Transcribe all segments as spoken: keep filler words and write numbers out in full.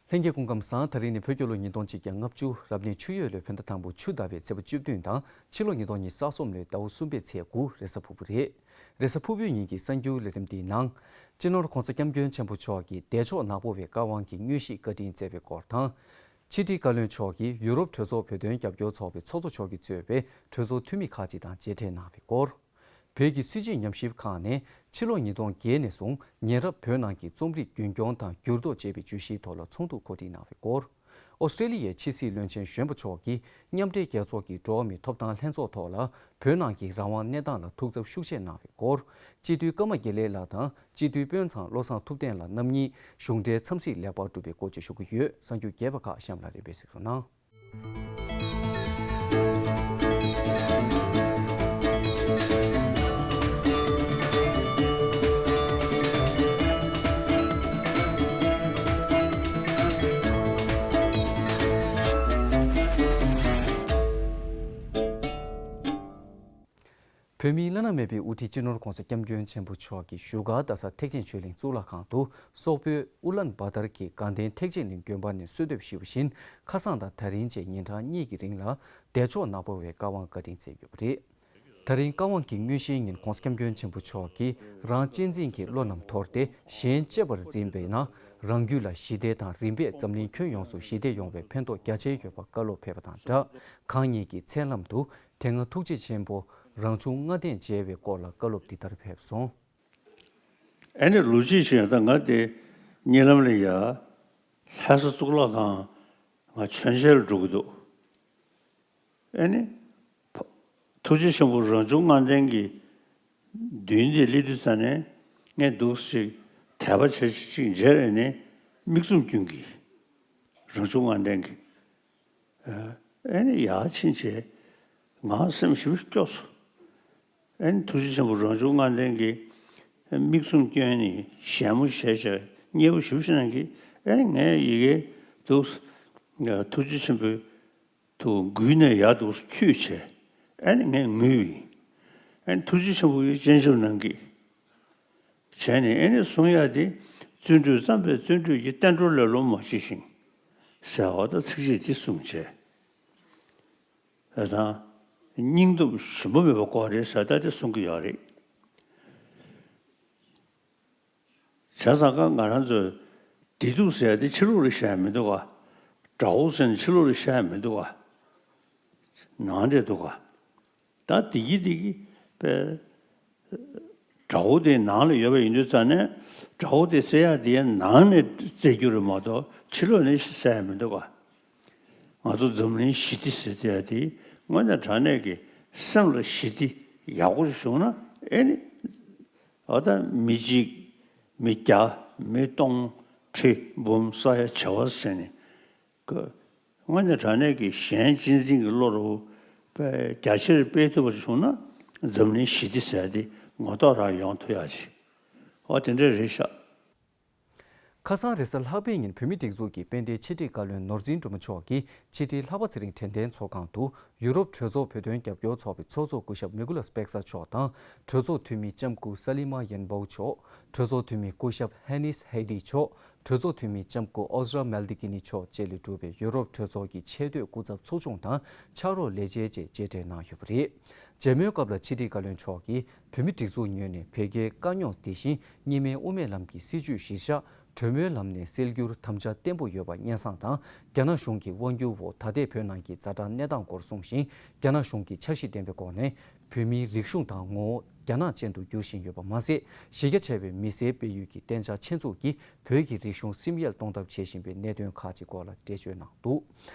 ལྷན་རྒྱས་སྐུ་ཁམས་བཟང་། ད་རིང་ནི་བོད་རྒྱལ་ལོ་ཉིས་སྟོང་ཆིག་བརྒྱ་ལྔ་བཅུ་རབ་གནས་ཆུ་ཡོས་ལོའི་བོད་ཟླ་དང་པོ་ཆུ་ཟླ་བའི་ཚེས་པ་བཅུ་བདུན་དང་ཕྱི་ལོ་ཉིས་སྟོང་ཉི་ཤུ་རྩ་གསུམ་ལོའི་ཟླ་བ་གསུམ་པའི་ཚེས་དགུ་རེས་གཟའ་ཕུར་བུ་རེད། རེས་གཟའ་ཕུར་བུའི་ཉིན་གྱི་གསར་འགྱུར་ལས་རིམ་འདིའི་ནང་། སྤྱི་ནོར་༧གོང་ས་༧སྐྱབས་མགོན་ཆེན་པོ་མཆོག་གིས་བདེ་མཆོག་ནག་པོ་བའི་བཀའ་དབང་གི་དངོས་གཞི་བཀའ་དྲིན་སྩལ་བའི་སྐོར་དང་། ཕྱི་དྲིལ་བཀའ་བློན་མཆོག་གིས་ཡུ་རོབ་གྲོས་ཚོགས་བོད་དོན་རྒྱབ་སྐྱོར་ཚོགས་པའི་ཚོགས་གཙོ་མཆོག་གིས་གཙོས་པའི་གྲོས་ཚོགས་འཐུས་མི་ཁག་ཅིག་དང་མཇལ་འཕྲད་གནང་བའི་སྐོར། བོད་ཀྱི་སྲིད་བྱུས་ཉམས་ཞིབ་ཁང་ནས་ཕྱི་ལོ་ཉིས་སྟོང་བརྒྱད་ནས་བཟུང་ཉེ་རབས་བོད་ནང་གི་རྩོམ་རིག་རྒྱུན་སྐྱོང་དང་འགྱུར་ལྡོག་ཅེས་པའི་བརྗོད་གཞིའི་ཐོག་ལ་ཚོགས་འདུ་གོ་སྒྲིག་གནང་བའི་སྐོར། ཨོ་སི་ཀྲེ་ལི་ཡའི་ཕྱི་སྲིད་བློན་ཆེན་གཞོན་པ་མཆོག་གིས་མཉམ་འབྲེལ་རྒྱལ་ཚོགས་ཀྱི་འགྲོ་བ་མིའི་ཐོབ་ཐང་ལྷན་ཚོགས་ཐོག་ལ་བོད་ནང་གི་རང་དབང་གནས་སྟངས་ལ་ཐུགས་འཚབ་ཤུགས་ཆེ་གནང་བའི་སྐོར། སྤྱི་འཐུས་ཀརྨ་དགེ་ལེགས་ལགས་དང་སྤྱི་འཐུས་དཔོན་ཚང་བློ་བཟང་ཐུབ་བསྟན་ལགས་རྣམ་གཉིས་གཞུང་འབྲེལ་འཚམས་གཟིགས་ལེགས་པར་གྲུབ་པའི་སྐོར་བཅས་ཞུ་གི་ཡོད། གསར་འགྱུར་རྒྱས་པ་ཁག་གཤམ་ལ་རིམ་པས་གཟིགས་རོགས་གནང་། བོད་མིའི་བླ་ན་མེད་པའི་དབུ་ཁྲིད་སྤྱི་ནོར་༧གོང་ས་༧སྐྱབས་མགོན་ཆེན་པོ་མཆོག་གིས་བཞུགས་སྒར་རྡ་ས་ཐེག་ཆེན་ཆོས་གླིང་གཙུག་ལག་ཁང་དུ་སོག་པོའི་ཨུ་ལན་བ་ཏར་གྱི་དགའ་ལྡན་ཐེག་ཆེན་གླིང་དགོན་པ་ནས་གསོལ་འདེབས་ཞུས་པ་བཞིན། ཁ་སང་དང་ད་རིང་བཅས་ཉིན་གྲངས་གཉིས་ཀྱི་རིང་ལ་བདེ་མཆོག་ནག་པོ་བའི་བཀའ་དབང་བཀའ་དྲིན་སྩལ་ཡོད་པ་རེད། ད་རིང་བཀའ་དབང་གི་དངོས་གཞིའི་ཉིན་༧གོང་ས་༧སྐྱབས་མགོན་ཆེན་པོ་མཆོག་གིས་རང་གཅེས་འཛིན་གྱི་བློ་རྣམས་དོར་ཏེ་གཞན་གཅེས་པར་འཛིན་པས་ན། རང་རྒྱུད་ལ་ཞི་བདེ་དང་རིམ་པས་འཛམ་གླིང་ཁྱོན་ཡོངས་སུ་ཞི་བདེ་ཡོང་བའི་ཕན་ཐོགས་རྒྱ་ཆེ་ཡོད་པ་བཀའ་སློབ་ཕེབས་པ་དང་སྦྲགས། གང་ཉིད་ཀྱི་མཚན་ལམ་དུ། དེ་སྔ་ཐུགས་རྗེ་ཆེན་པོ་རང་བྱུང་ལྔ་ལྡན་མཇལ་བའི་སྐོར་ལ་བཀའ་སློབ་འདི་ལྟར་ཕེབས་སོང་། ཨ་ནི་ལོ་གཅིག་ཕྱིན་ད་ང་དེ་གཉིད་ལམ་ལ་ཡ་ལྷ་ས་གཙུག་ལག་ཁང་ང་མཆོད་མཇལ་འགྲོ་གི་འདུག་ཨ་ནི་ཐུགས་རྗེ་ཆེན་པོ་རང་བྱུང་ལྔ་ལྡན་གྱི་མདུན་དེ་སླེབས་དུས་ཙ་ནས་ངས་འདུག་ཅིག་དད་པ་བྱེད་ཅིག་མཇལ་ཨ་ནི་མིག་བཙུམ་སྐྱོན་གྱི་རང་བྱུང་ལྔ་ལྡན་གྱི། ཨ་ནི་ཡར་ཕྱིན་བྱས་ང་སེམས་ཞེ་པོ་སྐྱོ་སོང་། ཨ་ནི་ཐུགས་རྗེ་ཆེན་པོ་རང་བྱུང་ལྔ་ལྡན་གྱི་མིག་བཙུམ་སྐྱོན་ནས་ཞལ་མོ་བཞད་བྱས་མཉེས་པོ་ཞེ་པོ་ཞིག་གནང་གི། ཨ་ནི་ངས་ཡི་གེ་འདུག་ཐུགས་རྗེ་ཆེན་པོའི་ཐུགས་མགུལ་ནས་ཡར་འདུག་འཁྱུད་བྱས་ཨ་ནི་ངས་ངུས་པ་ཡིན། ཨ་ནི་ཐུགས་རྗེ་ཆེན་པོ་གིས་སྤྱན་ཆབ་གནང་གི། བྱས་ནས་ཨེ་ནི་གསུང་ཡག་དེ། བརྩོན་འགྲུས་བརྩམས་པས་བརྩོན་འགྲུས་ཀྱིས། བསྟན་འགྲོ་ལེ་ལོ་མ་མཆིས་ཤིང་། ཟེར་བ་དང་ཚིགས་བཅད་དེ་གསུངས་བྱས། ཨ་དང་། སྙིང་སྟོབས་ཞུམ་པ་མེད་པ་དགོས་རེད་ཟེར་ད་དེ་གསུང་གི་ཡོད་རེད། བྱས་ཙང་ཀ་ང་རང་ཚོས་བདེ་སྡུག་ཟེར་ཡག་དེ་ཕྱི་ལོགས་ལ་བཤད་ཡག་མི་འདུག་ག། དགྲ་བོ་ཟེར་ནས་ཕྱི་ལོགས་ལ་བཤད་ཡག་མི་འདུག་ག། ནང་དེ་འདུག་ག། ད་བདེ་སྐྱིད་བདེ་སྐྱིད་པའི་དགྲ་བོ་དེ་ནང་ལ་ཡོད་པ་ཡིན་དུས་ཙང་ནས་དགྲ་བོ་དེ་བསད་ཡག་དེ་ནང་ནས་བསད་རྒྱུ་རེད་མ་གཏོགས་ཕྱི་ལོགས་ནས་བསད་ཡག་མི་འདུག་ག། ང་ཚོ་འཛམ་གླིང་ཞི་བདེ་ཟེར་དེ་ཡག་དེ་དངོས་གནས་དྲང་གནས་ཀྱི་སེམས་ལ་ཞི་བདེ་ཡག་པོ་ཞིག་བྱུང་ན་ཨེ་ནི་འོ་ད་མི་གཅིག་མི་བརྒྱ་མི་སྟོང་ཁྲི་འབུམ་ས་ཡ་བྱེ་བ་ཟེར་ནས། དངོས་གནས་དྲང་གནས་ཀྱི་གཞན་གཅེས་འཛིན་གྱི་བློ་རུ་རྒྱ་ཆེར་སྤེལ་ཐུབ་པ་བྱུང་ན་འཛམ་གླིང་ཞི་བདེ་ཟེར་དེ་ངོ་ཐོག་རང་ཡོང་ཐུབ་ཡག་ཅིག་འོ་དེ་འདྲ་རེད་ཤག། ཁ་སང་རེས་གཟའ་ལྷག་པའི་ཉིན་བོད་མིའི་སྒྲིག་འཛུགས་ཀྱི་དཔལ་ལྡན་ཕྱི་དྲིལ་བཀའ་བློན་ནོར་འཛིན་སྒྲོལ་མ་མཆོག་གིས་ཕྱི་དྲིལ་ལྷག་པ་ཚེ་རིང་དྲན་རྟེན་ཚོགས་ཁང་དུ་ཡུ་རོབ་གྲོས་ཚོགས་བོད་དོན་རྒྱབ་སྐྱོར་ཚོགས་པའི་ཚོགས་གཙོ་སྐུ་ཞབས་མི་ཀུ་ལ་སྤེག་ས་མཆོག་དང་གྲོས་ཚོགས་འཐུས་མི་ལྕམ་སྐུ་ས་ལི་མ་ཡན་པའུ་མཆོག་གྲོས་ཚོགས་འཐུས་མི་སྐུ་ཞབས་ཧེ་ནིས་ཧེ་ཌི་མཆོག་གྲོས་ཚོགས་འཐུས་མི་ལྕམ་སྐུ་ཨོ་ཛ་ར་མལ་ཏི་ཀི་ནི་མཆོག་བཅས་ལས་གྲུབ་པའི་ཡུ་རོབ་གྲོས་ཚོགས་ཀྱི་ཆེས་མཐོའི་སྐུ་ཚབ་ཚོགས་ཆུང་དང་ཕྱག་རོགས་ལས་བྱེད་བཅས་མཇལ་འཕྲད་གནང་ཡོད་པ་རེད། མཇལ་མོལ་སྐབས་ལ་ཕྱི་དྲིལ་བཀའ་བློན་མཆོག་གིས་བོད་མིའི་སྒྲིག་འཛུགས་ངོས་ནས་བོད་རྒྱའི་དཀའ་རྙོག་དེ་བཞིན་གཉིས་སྨན་དབུ་མའི་ལམ་གྱི་སྲིད་བྱུས་གཞིར་བཞག་གྲོས་མོལ་ལམ་ནས་སེལ་རྒྱུར་དམ་བཅའ་བརྟན་པོ་ཡོད་པ་སྙན་སེང་དང་རྒྱ་ནག་གཞུང་གི་དབང་སྒྱུར་འོག་ད་ལྟའི་བོད་ནང་གི་ཛ་དྲག་གནས་སྟངས་སྐོར་གསུངས་ཤིང་། རྒྱ་ནག་གཞུང་གིས་འཆར་གཞི་ལྡན་པའི་སྒོ་ནས་བོད་མིའི་རིག་གཞུང་དང་ངོ་བོ་རྒྱ་ནག་ཅན་དུ་བསྒྱུར་བཞིན་ཡོད་པ་མ་ཟད། གཞི་རྒྱ་ཆེ་བའི་མི་སེར་སྤེལ་ཡུལ་གྱི་གཏན་འཇགས་ཆེད་འཛུགས་ཀྱིས་བོད་ཀྱི་རིག་གཞུང་སིམ་ཡལ་གཏོང་ཐབས་བྱེད་བཞིན་པའི་གནད་དོན་ཁག་ཅིག་སྐོར་ལ་འགྲེལ་བརྗོད་གནང་འདུག།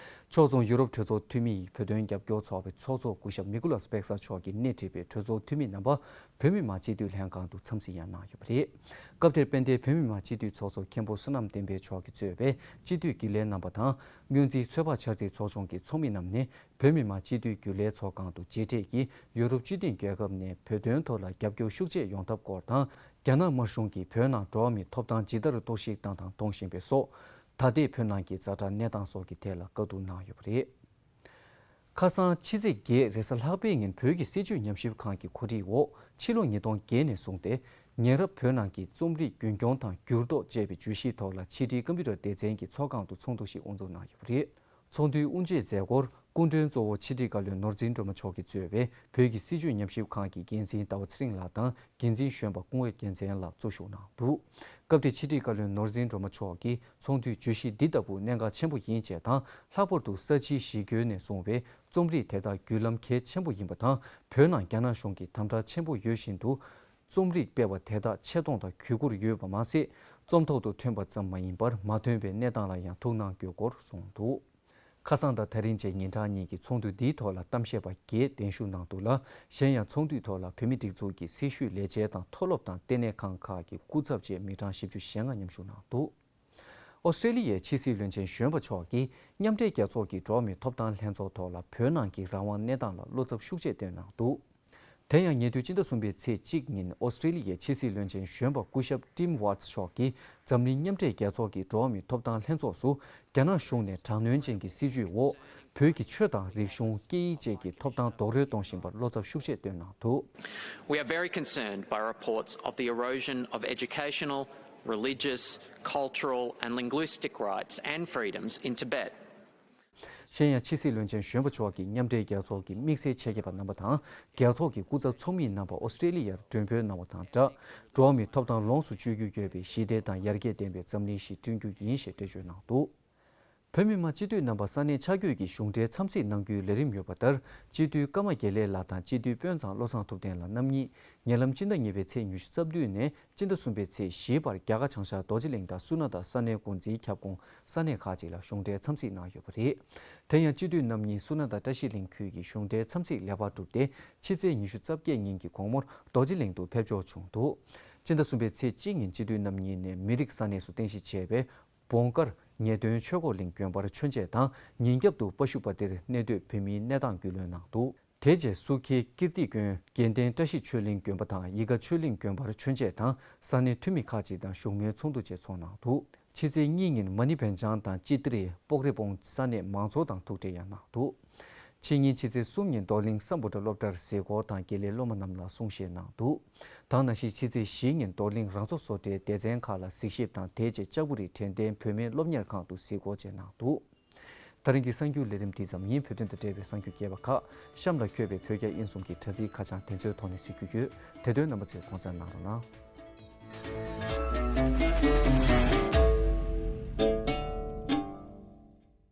ཕྱོགས་མཚུངས་ཡུ་རོབ་གྲོས་ཚོགས་འཐུས་མི་ཡིས་བོད་དོན་རྒྱབ་སྐྱོར་ཚོགས་པའི་ཚོགས་གཙོ་སྐུ་ཞབས་མི་ཀུ་ལ་སྤེག་ས་མཆོག་གིས་སྣེ་ཁྲིད་པའི་གྲོས་ཚོགས་འཐུས་མི་རྣམ་པ་བོད་མི་མང་སྤྱི་འཐུས་ལྷན་ཁང་དུ་འཚམས་གཟིགས་ཡང་གནང་ཡོད་པ་རེད། སྐབས་དེར་དཔལ་ལྡན་བོད་མི་མང་སྤྱི་འཐུས་ཚོགས་གཙོ་མཁན་པོ་བསོད་ནམས་བསྟན་འཕེལ་མཆོག་གིས་གཙོས་པའི་སྤྱི་འཐུས་རྒྱུན་ལས་རྣམ་པ་དང་། སྔོན་རྩིས་ཚོད་དཔག་འཆར་རྩིས་ཚོགས་ཆུང་གི་ཚོགས་མི་རྣམས་ནས་བོད་མི་མང་སྤྱི་འཐུས་རྒྱུན་ལས་ཚོགས་ཁང་དུ་མཇལ་འཕྲད་ཀྱིས་ཡུ་རོབ་སྤྱི་མཐུན་རྒྱལ་ཁབ་ནས་བོད་དོན་ཐོག་ལ་རྒྱབ་སྐྱོར་ཤུགས་ཆེ་ཡོང་ཐབས་སྐོར་དང་། རྒྱ་ནག་དམར་གཞུང་གིས་བོད་ནང་འགྲོ་བ་མིའི་ཐོབ་ཐང་ཇི་ལྟར་གཏོར་བཤིག་བཏང་དང་གཏོང་བཞིན་པ་སོགས། ད་ལྟའི་བོད་ནང་གི་ཛ་དྲག་གནས་སྟངས་སོགས་ཀྱི་ཐད་ལ་བཀའ་བསྡུར་གནང་ཡོད་པ་རེད། ཁ་སང་ཕྱི་ཚེས་བརྒྱད་རེས་གཟའ་ལྷག་པའི་ཉིན་བོད་ཀྱི་སྲིད་བྱུས་ཉམས་ཞིབ་ཁང་གི་གོ་སྒྲིག་འོག་ཕྱི་ལོ་ཉིས་སྟོང་བརྒྱད་ནས་བཟུང་སྟེ་ ཉེ་རབས་བོད་ནང་གི་རྩོམ་རིག་རྒྱུན་སྐྱོང་དང་འགྱུར་ལྡོག་ཅེས་པའི་བརྗོད་གཞིའི་ཐོག་ལ་ཕྱི་དྲིལ་ཀམ་པུ་ཊར་སྡེ་ཚན་གྱི་ཚོགས་ཁང་དུ་ཚོགས་འདུ་ཞིག་དབུ་འཛུགས་གནང་ཡོད་པ་རེད། ཚོགས་འདུའི་དབུ་འབྱེད་མཛད་སྒོར་སྐུ་མགྲོན་གཙོ་བོ་ཕྱི་དྲིལ་བཀའ་བློན་ནོར་འཛིན་སྒྲོལ་མ་མཆོག་གིས་གཙོས་པའི་བོད་ཀྱི་སྲིད་བྱུས་ཉམས་ཞིབ་ཁང་གི་འགན་འཛིན་ཟླ་བ་ཚེ་རིང་ལགས་དང་། འགན་འཛིན་གཞོན་པ་སྐུ་ངོ་རྒྱལ་མཚན་ལགས་གཙོ་བཞུགས་གནང་འདུག་སྐབས་དེར་ཕྱི་དྲིལ་བཀའ་བློན་ནོར་འཛིན་སྒྲོལ་མ་མཆོག་གིས་ཚོགས་འདུའི་བརྗོད་གཞི་འདི་ལྟ་བུ་གནད་འགག་ཆེན་པོ་ཡིན་ཅེས་དང་། ལྷག་པར་དུ་ས་བྱིའི་གཞི་རྒྱུད་ནས་བཟུང་བའི་རྩོམ་རིག་དེ་དག་བརྒྱུད་ལམ་གལ་ཆེན་པོ་ཡིན་པ་དང་། བོད་ནང་རྒྱ་ནག་གཞུང་གིས་དམ་དྲག་ཆེན་པོ་ཡོད་བཞིན་དུ། རྩོམ་རིག་སྤེལ་བ་དེ་དག་ཆེ་མཐོང་དང་གུས་བཀུར་ཡོད་པ་མ་ཟད། རྩོམ་ཐོག་ཏུ་ཐོན་པ་ཙམ་མ་ཡིན་པར་མ་ཐོན་པའི་གནས་སྟངས་ལ་ཡང་ཐུགས་སྣང་དགོས་སྐོར་གསུངས་འདུག་ཁ་སང་དང་ད་རིང་བཅས་ཉིན་གྲངས་གཉིས་ཀྱི་ཚོགས་འདུ་འདིའི་ཐོག་ལ་གཏམ་བཤད་པ་བརྒྱད་གདན་ཞུ་གནང་འདུག་ལ། གཞན་ཡང་ཚོགས་འདུའི་ཐོག་ལ་བོད་མིའི་སྒྲིག་འཛུགས་ཀྱི་སྲི་ཞུའི་ལས་བྱེད་དང་མཐོ་སློབ་དང་ལྟེ་གནས་ཁང་ཁག་གི་སྐུ་ཚབ་བཅས་མི་གྲངས་བཞི་བཅུ་ཞེ་ལྔ་མཉམ་ཞུགས་གནང་འདུག་ཨོ་སི་ཀྲེ་ལི་ཡའི་ཕྱི་སྲིད་བློན་ཆེན་གཞོན་པ་མཆོག་གིས་མཉམ་འབྲེལ་རྒྱལ་ཚོགས་ཀྱི་འགྲོ་བ་མིའི་ཐོབ་ཐང་ལྷན་ཚོགས་ཐོག་ལ་བོད་ནང་གི་རང་དབང་གནས་སྟངས་ལ་བློ་འཚབ་ཤུགས་ཆེ་བཏོན་གནང་འདུག་དེ་ཡང་ཉེ་དུས་སྤྱི་ཟླ་གསུམ་པའི་ཚེས་གཅིག་ཉིན་ཨོ་སི་ཀྲེ་ལི་ཡའི་ཕྱི་སྲིད་བློན་ཆེན་གཞོན་པ་སྐུ་ཞབས་ཊིམ་ཝཱཊ་མཆོག་གིས་འཛམ་གླིང་མཉམ་འབྲེལ་རྒྱལ་ཚོགས་ཀྱི་འགྲོ་བ་མིའི་ཐོབ་ཐང་ལྷན་ཚོགས་སུ། རྒྱ་ནག་གཞུང་ནས་དྲག་གནོན་ཅན་གྱི་སྲིད་བྱུས་འོག་བོད་ཀྱི་ཆོས་དང་རིག་གཞུང་། སྐད་ཡིག་བཅས་ཀྱི་ཐོབ་ཐང་རྡོག་རོལ་གཏོང་བཞིན་པར་བློ་འཚབ་ཤུགས་ཆེ་བཏོན་གནང་འདུག We are very concerned by reports of the erosion of educational, religious, cultural and linguistic rights and freedoms in Tibet. གཞན་ཡང་ཕྱི་སྲིད་བློན་ཆེན་གཞོན་པ་མཆོག་གིས་མཉམ་འབྲེལ་རྒྱལ་ཚོགས་ཀྱི་དམིགས་བསལ་ཆེད་མཁས་པ་རྣམ་པ་དང་། རྒྱལ་ཚོགས་ཀྱི་སྐུ་ཚབ་ཚོགས་མི་རྣམ་པ་ཨོ་སི་ཀྲེ་ལི་ཡར་མགྲོན་འབོད་གནང་བ་དང་སྦྲགས། འགྲོ་བ་མིའི་ཐོབ་ཐང་ལོངས་སུ་སྤྱོད་རྒྱུ་ཡོད་པའི་ཞི་བདེ་དང་ཡར་རྒྱས་ལྡན་པའི་འཛམ་གླིང་ཞིག་བསྐྲུན་རྒྱུ་ཡིན་ཞེས་འགྲེལ་བརྗོད་གནང་འདུག་བོད་མི་མང་སྤྱི་འཐུས་རྣམ་པ་ས་གནས་ཆ་བགོས་ཀྱི་གཞུང་འབྲེལ་འཚམས་གཟིགས་གནང་རྒྱུའི་ལས་རིམ་ཡོད་པ་ལྟར། སྤྱི་འཐུས་ཀརྨ་དགེ་ལེགས་ལགས་དང་སྤྱི་འཐུས་དཔོན་ཚང་བློ་བཟང་ཐུབ་བསྟན་ལགས་རྣམ་གཉིས་ཉེ་ལམ་སྤྱི་ཟླ་གཉིས་པའི་ཚེས་ཉི་ཤུ་རྩ་བདུན་ནས་སྤྱི་ཟླ་གསུམ་པའི་ཚེས་བཞིའི་བར་རྒྱ་གར་བྱང་ཤར་རྡོ་རྗེ་གླིང་དང་སུ་ནཱ་ཐ་ས་གནས་འགོ་འཛིན་ཁྱབ་ཁོངས་ས་གནས་ཁག་ཅིག་ལ་གཞུང་འབྲེལ་འཚམས་གཟིགས་གནང་ཡོད་པ་རེད། དེ་ཡང་སྤྱི་འཐུས་རྣམ་གཉིས་སུ་ནཱ་ཐ་བཀྲ་ཤིས་གླིང་ཁུལ་གྱི་གཞུང་འབྲེལ་འཚམས་གཟིགས་ལེགས་པར་གྲུབ་སྟེ། ཕྱི་ཚེས་ཉི་ཤུ་རྩ་བརྒྱད་ཉིན་གྱི་དགོང་མོར་རྡོ་རྗེ་གླིང་དུ་ཕེབས་འབྱོར་བྱུང་འདུག་སྤྱི་ཟླ་གསུམ་པའི་ཚེས་གཅིག་ཉིན་སྤྱི་འཐུས་རྣམ་གཉིས་ནས་མི་རིགས་ས་གནས་སུ་རྟེན་གཞི་བྱས་པའི་བོང་དཀར་ཉེ་སྟོན་ཆོས་འཁོར་གླིང་དགོན་པར་མཆོད་མཇལ་དང་། ཉིན་རྒྱབ་ཏུ་པ་ཤུ་པ་ཏིར་གནས་སྡོད་བོད་མིའི་གནས་སྟངས་རྒྱུས་ལོན་གནང་འདུག་དེ་རྗེས་སུ་ཁེ་ཀིརྟི་དགོན་དགེ་ལྡན་བཀྲ་ཤིས་ཆོས་གླིང་དགོན་པ་དང་ཡིད་དགའ་ཆོས་གླིང་དགོན་པར་མཆོད་མཇལ་དང་ས་གནས་འཐུས་མི་ཁག་ཅིག་དང་བཞུགས་མོལ་ཚོགས་འདུ་བཅས་ཚོགས་གནང་འདུག་ཕྱི་ཚེས་གཉིས་ཉིན་མ་ཎི་བན་ཅང་དང་ཅི་ཏྲི་སྤོག་རི་སྤོང་ས་གནས་མང་ཚོགས་དང་ཐུག་འཕྲད་ཡང་གནང་འདུག་ཕྱི་ཉིན་ཕྱི་ཚེས་གསུམ་ཉིན་རྡོར་གླིང་སམ་བྷོ་ཊ་སློབ་གྲྭར་གཟིགས་སྐོར་དང་དགེ་ལས་སློབ་མ་རྣམས་ལ་གསུང་བཤད་གནང་འདུག་དེ་ནང་བཞིན་ཕྱི་ཚེས་བཞི་ཉིན་རྡོར་གླིང་རང་སོ་བཟོ་གྲྭའི་སྡེ་ཚན་ཁག་ལ་གཟིགས་ཞིབ་དང་། དེ་རྗེས་ལྕགས་པོ་རི་དྲན་རྟེན་བུད་མེད་སློབ་གཉེར་ཁང་དུ་གཟིགས་སྐོར་བཅས་གནང་འདུག་ད་རིང་གི་གསར་འགྱུར་ལས་རིམ་འདི་ཙམ་ཡིན། བོད་དོན་དང་འབྲེལ་བའི་གསར་འགྱུར་རྒྱས་པ་ཁག་གཤམ་ལ་འཁོད་པའི་བོད་རྒྱ་དབྱིན་གསུམ་གྱི་དྲ་ཚིགས་ཁ་བྱང་དེ་ཚོའི་ཐོག་ནས་གཟིགས་རྒྱུ་ཡོད། དེ་དོན་རྣམ་པ་ཚོས་དགོངས་འཇགས་གནང་རོགས་གནང་།